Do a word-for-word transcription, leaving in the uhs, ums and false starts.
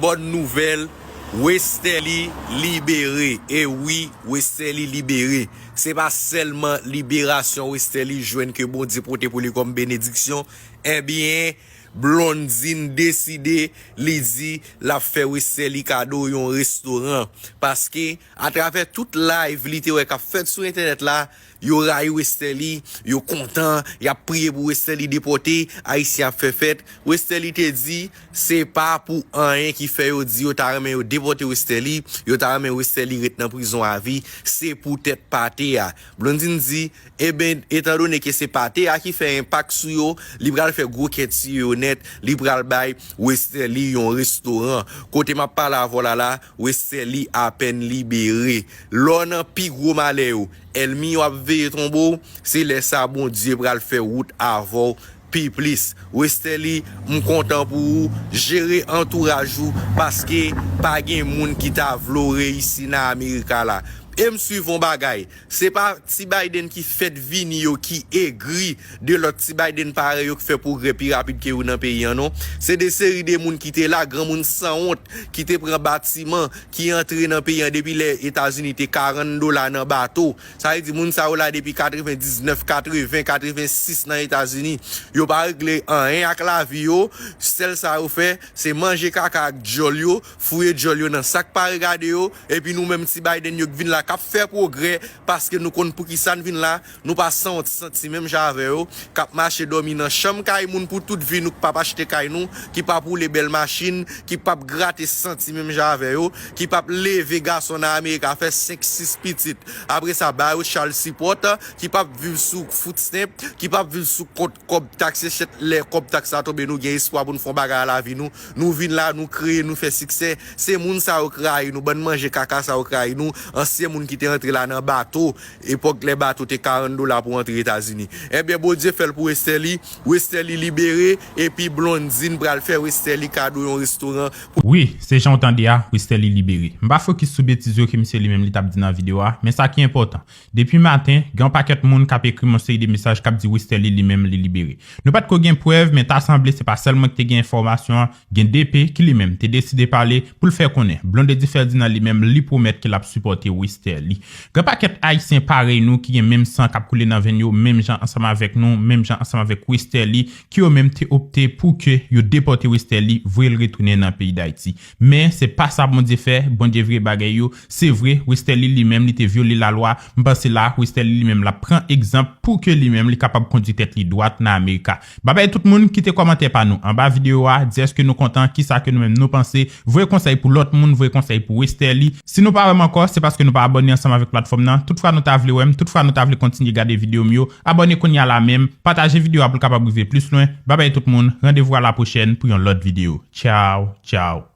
Bòn nouvèl, Westerlie libere. E wi, Westerlie libere. Se pa sèlman liberasyon Westerlie jwenn ke Bondye pote pou li kòm benediksyon. Ebyen, Blondine deside, li di l ap fè Westerlie kado yon restoran. Paske, atravè tout live li te wè k ap fèt sou entènèt la, yo rayi Westerlie, yo kontan, y ap priye pou Westerlie depòte, Ayisyen ap fè fèt. Westerlie te di, se pa pou anyen ki fè yo di yo ta renmen yo depòte Westerlie, yo ta renmen Westerlie ret nan prizon avi, se poutèt pate a. Blondine di, eben, etandone ke se pate a ki fè enpak sou yo, li pral fè gwo kè tiye yo nèt, li pral bay Westerlie yon restoran. Kote m ap pale avè w la la, Westerlie apèn libere. Lè w nan pi gwo malè yo, ènmi yo ap veye tonbe w, se lè sa Bondye pral fè wout avè w pi plis. Westerlie, m kontan pou ou, jere antouraj ou, paske pa gen moun ki ta vle w reyisi nan Amerika la. E m swiv yon bagay, se pa ti Biden ki fèt vini yo ki egri de lòt ti Biden parèy yo ki fè pwogrè pi rapid ke yo nan peyi an non. Se de seri de moun ki te la, granmoun sanwont, ki te pran batiman, ki antre nan peyi an depi lè Etazini te karant dola nan bato. Sa vle di moun sa yo la depi katrevendiznèf, katreven, katrevensis nan Etazini. Yo pa regle anyen ak lavi yo. Sèl sa yo fè, se manje kaka ak djòl yo, fouye djòl yo nan sa k pa regade yo. Epi nou menm ti Biden yo k vin la, k ap fè pwogrè, paske nou konn poukisa n vin la. Nou pa sanwont santi menm jan avè yo, k ap mache dòmi nan chanm kay moun pou tout vi nou, k p ap achte kay nou, ki p ap woule bèl machin, ki p ap grate santi menm jan avè yo, ki p ap leve gason nan Amerika fè senk, sis pitit. Apre sa, ba yo child support, ki p ap viv sou food stamp, ki p ap viv sou kont kòb taks, se chèt lè kòb taks la tonbe, nou gen espwa pou n fè yon bagay a lavi nou. Nou vin la, nou kreye, nou fè siksè. Se moun sa yo k rayi nou, bann manje kaka sa yo k rayi nou, ansyen moun ki te antre la nan bato, epòk lè bato te karant dola pou antre Etazini. Ebyen, Bondye fè l pou Westerlie, Westerlie libere, epi Blondine pral fè Westerlie kado yon restoran. Wi, se jan w tande a, Westerlie libere. M pa fokis sou betiz yo ke misye li menm li t ap di nan videyo a, men sa ki enpòtan, depi maten, gen yon pakèt moun k ap ekri m yon seri de mesaj k ap di Westerlie li menm li libere. Nou pa t ko gen prèv, men ta sanble se pa sèl mwen ki te gen enfòmasyon an, gen D P ki li menm te deside pale pou l fè konnen Blondedy Ferdinand li menm li pwomèt ke l ap sipòte Westerlie. Gen pakèt Ayisyen parèy nou ki gen menm san k ap koule nan venn yo, menm jan ansanm avèk nou, menm jan ansanm avèk Westerlie, ki yo menm te opte pou ke yo depòte Westerlie, voye l retounen nan peyi Dayiti. Men se pa sa Bondye fè, Bondye vire bagay yo. Se vre, Westerlie li menm li te vyole lalwa. M panse la, Westerlie li menm l ap pran egzanp pou ke li menm li kapab kondui tèt li dwat nan Amerika. Babay tout moun, kite kòmantè pa nou anba videyo a, di èske nou kontan, kisa ke nou menm nou panse, voye konsèy pou lòt moun, voye konsèy pou Westerlie. Si nou pa wè m ankò, se paske nou pa abòne ansanm avèk platfòm nan. Tout fwa nou ta vle wè m, tout fwa nou ta vle kontinye gade videyo m yo, abòne kounye a la menm, pataje videyo a pou l kapab rive plis lwen. Babay tout moun, randevou a la pwochèn pou yon lòt videyo. Tchaw, tchaw.